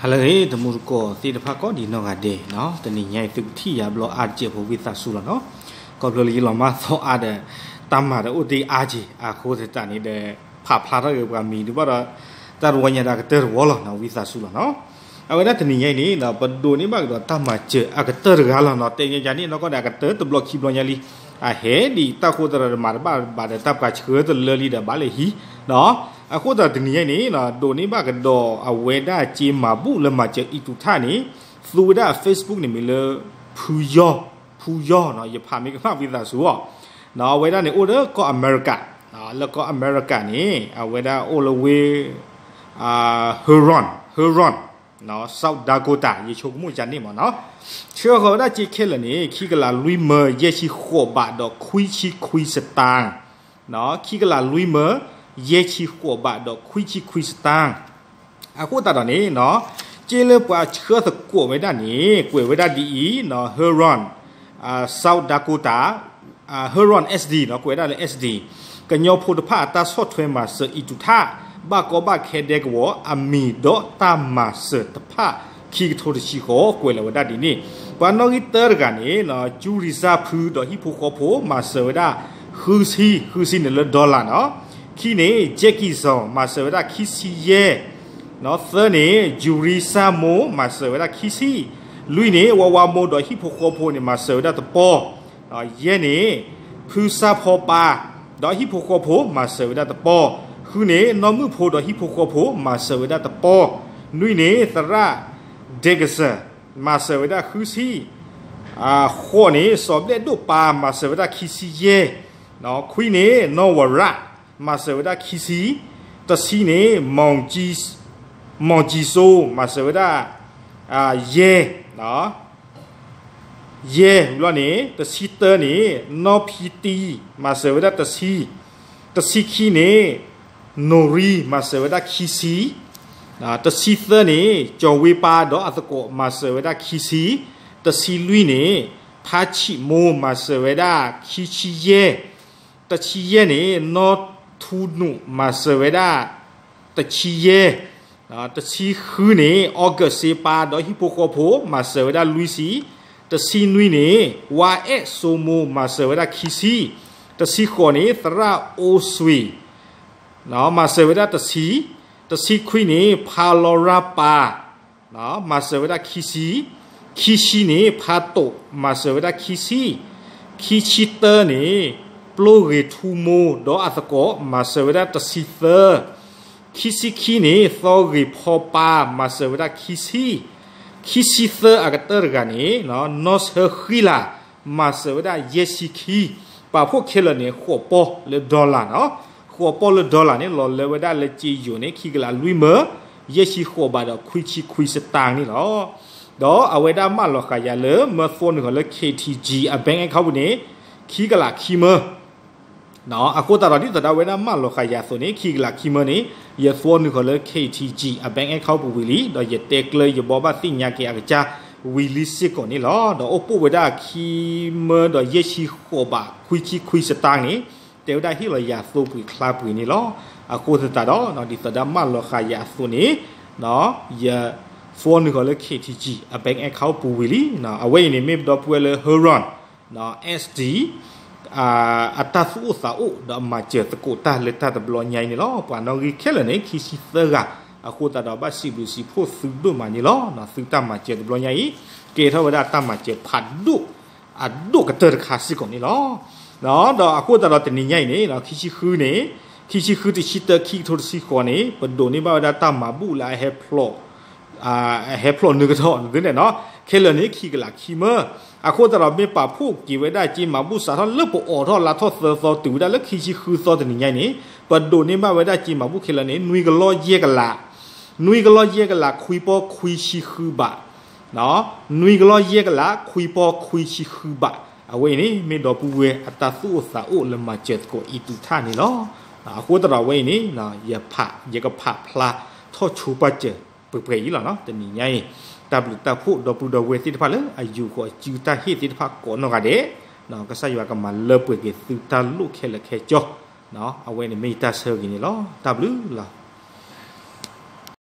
ဟါလၢအဂ့ၤ တံၤသကိးသ့ၣ်တဖၣ်ကိးဒံးနီၢ်ဂၤဒဲးနီၤ, တနံၤညါအံၤသုကထံၣ်ယၤဘျီအါတစဲးဖိဝံသးစူၤလီၤနီၤ. ခီဖျိလၢယလီၤမၢ်သီအါဒီး တၢ်မၤတအိၣ်တ့ၢ်အါက့ၤ အဃိသတးန့ၣ်ဒီး ဖးဖျါထီၣ်က့ၤပှၤမံၤဒုးဘၣ်ဒီး တၢ်တဝီညါဒီးအကတၢၢ်တဝီလီၤနီၤ ဝံသးစူၤလီၤနီၤ. အဝဲဒၣ်တနံၤညါအံၤန့ၣ် ပဒိးန့ၢ်ဘၣ်ကဒီးတၢ်မၤစၢၤအကတၢၢ်တဂၤလီၤနီၤ, တဲညါကန့ၣ်နီၢ်ကီၢ်ဒီးအကတၢၢ်တဘျီခံဘျီညါလံ, အဟဲဒံးတၢ်ဃိသတးဒီးမၤတဘၣ်ဘၣ်ဒီးတၢ်ပှၤဆှၢတလၢလံဒီးဘၣ်လဲၤဟံးနီၤ. အဃိသတးတနံၤညါအံၤန့ၣ် ဒိးန့ၢ်ဘၣ်ကဒီးအဝဲဒၣ်က့မၤဘူၣ်လၢမၤစၢၤအံၤတူၢ်ထၣ်န့ၣ် သူဝဲဒၣ်အ Facebook န့ၣ်မ့ၢ်လၢ ဖူယီၢ်, ဖူယီၢ်နီၤ, ယဖးမ့ၢ်ကမၣ်ဝံသးစူၤအီၤ အဝဲဒၣ်န့ၣ်အိၣ်လၢကီၢ်အမဲရကၤ, လၢကီၢ်အမဲရကၤန့ၣ် အဝဲဒၣ်အိၣ်လၢဝ့ၢ် Huron, Huron, South Dakota ယဆိကမိၣ်ကန့ၣ်မ့ၢ်နီၤ. ဆှၢဃီၤဝဲဒၣ်က့ခဲလၢာ်န့ၣ် ခံကလးလွံၢ်မၢယဲၢ်ဆံဃိးဘးဒီးခွံဆံခွံစတၢ်, ခံကလးလွံၢ်မၢယဲၢ်ဆံဃိးဘးဒီးခွံဆံခွံစတၢ်. အဃိသတးဒီးန့ၣ် က့လၢပှၤဆှၢသကိးဝဲဒၣ်န့ၣ် ကွဲးဝဲဒၣ်ဒ်အံၤနီၤ, Huron, South Dakota, Huron SD နီၤ, ကွဲးဝဲဒၣ်လၢ SD, ကညီဖိတဖၣ်အတၢ်ဆီၣ်ထွဲမၤစၢၤအံၤတူၢ်ထၣ် ဘၣ်ကီဘၣ်ခဲဒဲကဝီၤအမံၤဒီးတၢ်မၤစၢၤတဖၣ် ခံကထိတဆံဃိး ကွဲးလီၤဝဲဒၣ်ဒ်န့ၣ်. ပှၤနီၣ်ဂံၢ်တၢတဂၤန့ၣ် ကၠူရံစၢ်ဖုဒီးဟံၣ်ဖိဃီဖိ မၤစၢၤဝဲဒၣ် ဃုဆံ, ဃုဆံန့ၣ်လၢ dollar နီၤ. ခံန့ၣ် Jackie Zong မၤစၢၤဝဲဒၣ်ခံဆံယဲၢ်, သၢန့ၣ် ကၠူရံစၢ်မိၢ် မၤစၢၤဝဲဒၣ်ခံဆံ, လွံၢ်န့ၣ် ဝါဝါမိၢ်ဒီးဟံၣ်ဖိဃီဖိန့ၣ် မၤစၢၤဝဲဒၣ်တပီၢ်, ယဲၢ်န့ၣ် ဖုစၢ်ဖီပၢ် ဒီးဟံၣ်ဖိဃီဖိ မၤစၢၤဝဲဒၣ်တပီၢ်, ဃုန့ၣ် နီၢ်မုၣ်ဖိဒီးဟံၣ်ဖိဃီဖိ မၤစၢၤဝဲဒၣ်တပီၢ်, နွံန့ၣ် သရၣ် Deggerson မၤစၢၤဝဲဒၣ်ဃုဆံ, ဃိးန့ၣ် စီၤဘျဲၣ်ဒိၣ်ပၢ် မၤစၢၤဝဲဒၣ်ခံဆံယဲၢ်, ခွံန့ၣ် နီၢ်ဝၤရၣ် မၤစၢၤဝဲဒၣ်ခံဆံ, တဆံန့ၣ် မီၣ်ကၠံစိ မၤစၢၤဝဲဒၣ် ယဲၢ် ယဲၢ်ဝံၤလီၤန့ၣ် တဆံတၢန့ၣ် နီၢ်ဖံတံ မၤစၢၤဝဲဒၣ်တဆံ, တဆံခံန့ၣ် နိၣ်ရံ မၤစၢၤဝဲဒၣ်ခံဆံ, တဆံသၢန့ၣ် ကၠီၤဝ့ပၢ်ဒီးအသကိး မၤစၢၤဝဲဒၣ်ခံဆံ, တဆံလွံၢ်န့ၣ် ဖါဆံးမိၢ် မၤစၢၤဝဲဒၣ်ခံဆံယဲၢ်, တဆံယဲၢ်န့ၣ် နီၢ်ထူနူး မၤစၢၤဝဲဒၣ် တဆံယဲၢ်, တဆံဃုန့ၣ် အီကူးစ့ပၢ်ဒီးဟံၣ်ဖိဃီဖိ မၤစၢၤဝဲဒၣ်လွံၢ်ဆံ, တဆံနွံန့ၣ် ဝါအဲၣ်စိမိၢ် မၤစၢၤဝဲဒၣ်ခံဆံ, တဆံဃိးန့ၣ် သရၣ်အိစ့ မၤစၢၤဝဲဒၣ်တဆံ, တဆံခွံန့ၣ် ဖါလီၤရၢ်ပၢ် မၤစၢၤဝဲဒၣ်ခံဆံ, ခံဆံန့ၣ် ဖါတိး မၤစၢၤဝဲဒၣ်ခံဆံ, ခံဆံတၢန့ၣ် ပျိၢ်ဂ့ၤထူမိၢ်ဒီးအသကိး မၤစၢၤဝဲဒၣ်တဆံသၢ, ခံဆံခံန့ၣ် သီဂ့ၤဖီပၢ် မၤစၢၤဝဲဒၣ်ခံဆံ, ခံဆံသၢအကတၢၢ်တဂၤန့ၣ် နီၢ်ဆၢဃံလၤ မၤစၢၤဝဲဒၣ်ယဲၢ်ဆံခံ, ပာ်ဖှိၣ်ခဲလၢာ်န့ၣ် ဃိးပီၢ်လၢ dollar နီၤ, ဃိးပီၢ်လၢ dollar န့ၣ် လီၤလၢဝဲဒၣ်လၢက့ယိာ်န့ၣ် ခံကလးလွံၢ်မၢ ယဲၢ်ဆံဃိးဘးဒီးခွံဆံခွံစတၢ်န့ၣ်လီၤ. ဒီးအဝဲဒၣ်မၢလီၤဃာ်ယၤလၢ မၢသီနုာ်ဃီၤလၢ KTG အ bank account ပူၤန့ၣ် ခံကလးခံမၢ အဃိသတးဒီး ဒ်သိးဒီးအဝဲဒၣ်မၢလီၤဃာ်ယၤအသိးန့ၣ် ခံကလးခံမၢန့ၣ် ယသီနုာ်ဃီၤလၢ KTG အ bank account ပူၤဝံၤလံ ဒီးယတဲကျၢၤယဘီဘၣ်သ့ၣ်ညါက့ၤအကစၢ်ဝံၤလံစ့ၢ်ကီးန့ၣ်လီၤ. ဒီးအိၣ်ပိာ်ဝဲဒၣ်ခံမၢဒီးယဲၢ်ဆံဃိးဘးခွံဆံခွံစတၢ်န့ၣ် တဲဝဲဒၣ်ဟ့ၣ်လီၤယၤသိပှ့ၤချါပှ့ၤန့ၣ်လီၤ. အဃိသတးဒီး ဒ်သိးဒီးမၢလီၤဃာ်ယၤအသိးန့ၣ် ယသီနုာ်ဃီၤလၢ KTG အ bank account ပူၤဝံၤလံ. အဝဲအံၤန့ၣ် မ့ၢ်ပဒီပုၢ်ဝဲၢ်လၢ Huron SD အတၢ်သူၣ်အိၣ်သးအိၣ် ဒီးအမၤစၢၤသကိးတၢ်လၢတၢ်တဘျီညါအံၤန့ၣ်လီၤ. ပှၤနီၣ်ဂံၢ်ခဲလၢာ်န့ၣ် ခံဆံသၢဂၤ, အဃိသတးဒီး ဘၣ်စံးဘျုးစံးဖှိၣ်သုဒိၣ်မးန့ၣ်လီၤ. သုတၢ်မၤစၢၤတဘျီညါအံၤ ကဲထီၣ်ဝဲဒၣ်တၢ်မၤစၢၤဖးဒိၣ် အဒိၣ်ကတၢၢ်တခါစ့ၢ်ကီးန့ၣ်လီၤ. ဒီးအဃိသတးဒီးတနံၤညါအံၤန့ၣ် ခံဆံဃုန့ၣ်, ခံဆံဃု တဆံတၢ ခံကထိတဆံဃိးန့ၣ် ပဒိးန့ၢ်ဘၣ်ဝဲဒၣ်တၢ်မၤဘူၣ်လၢအဟဲဖျိး အဟဲဖျိးနုာ်ကထီၣ်န့ၣ်နီၤ, ခဲလၢာ်န့ၣ် ခံကလးခံမၢ. အဃိသတးဒီးမ့ၢ်ပာ်ဖှိၣ်က့ၤဝဲဒၣ်က့မၤဘူၣ်စးထီၣ်လၢပအိးထီၣ်လါထီၣ်သၢသီတုၤဝဲဒၣ်လၢခံဆံဃုသီတနံၤညါအံၤန့ၣ် ပဒိးန့ၢ်ဘၣ်ဝဲဒၣ်က့မၤဘူၣ်ခဲလၢာ်န့ၣ် နွံကလီၢ်ယဲၢ်ကလး, နွံကလီၢ်ယဲၢ်ကလးခွံပီၢ်ခွံဆံဃုဘး နွံကလီၢ်ယဲၢ်ကလးခွံပီၢ်ခွံဆံဃုဘး. အဝဲအံၤန့ၣ် မ့ၢ်ဒီပုၢ်ဝဲၢ်အတၢ်သူၣ်အိၣ်သးအိၣ်လၢမၤစၢၤသကိးအံၤတူၢ်ထၣ်န့ၣ်လီၤ. အဃိသတးဒီးအဝဲအံၤန့ၣ် ယဖး ယကဖးဖျါထီၣ်ဆိပာ်စၢၤပှဲၤပှဲၤအံၤလီၤ. တနံၤညါအံၤ တၢ်ဘျုးတၢ်ဖှိၣ်ဒီပုၢ်ဒီဝဲၢ်သ့ၣ်တဖၣ်လၢအယူာ်ဃီၤအစုတၢ်ဟ့ၣ်သ့ၣ်တဖၣ်ကိးနီၢ်ဂၤဒဲး, ကစၢ်ယွၤကမၤလၢပှဲၤက့ၤသုတၢ်လိၣ်ခဲလၢာ်ခဲဆ့, အဝဲန့ၣ်မ့ၢ်ယတၢ်ဆၢဂ့ၤန့ၣ်လီၤ. တၢ်ဘျုးလီၤ.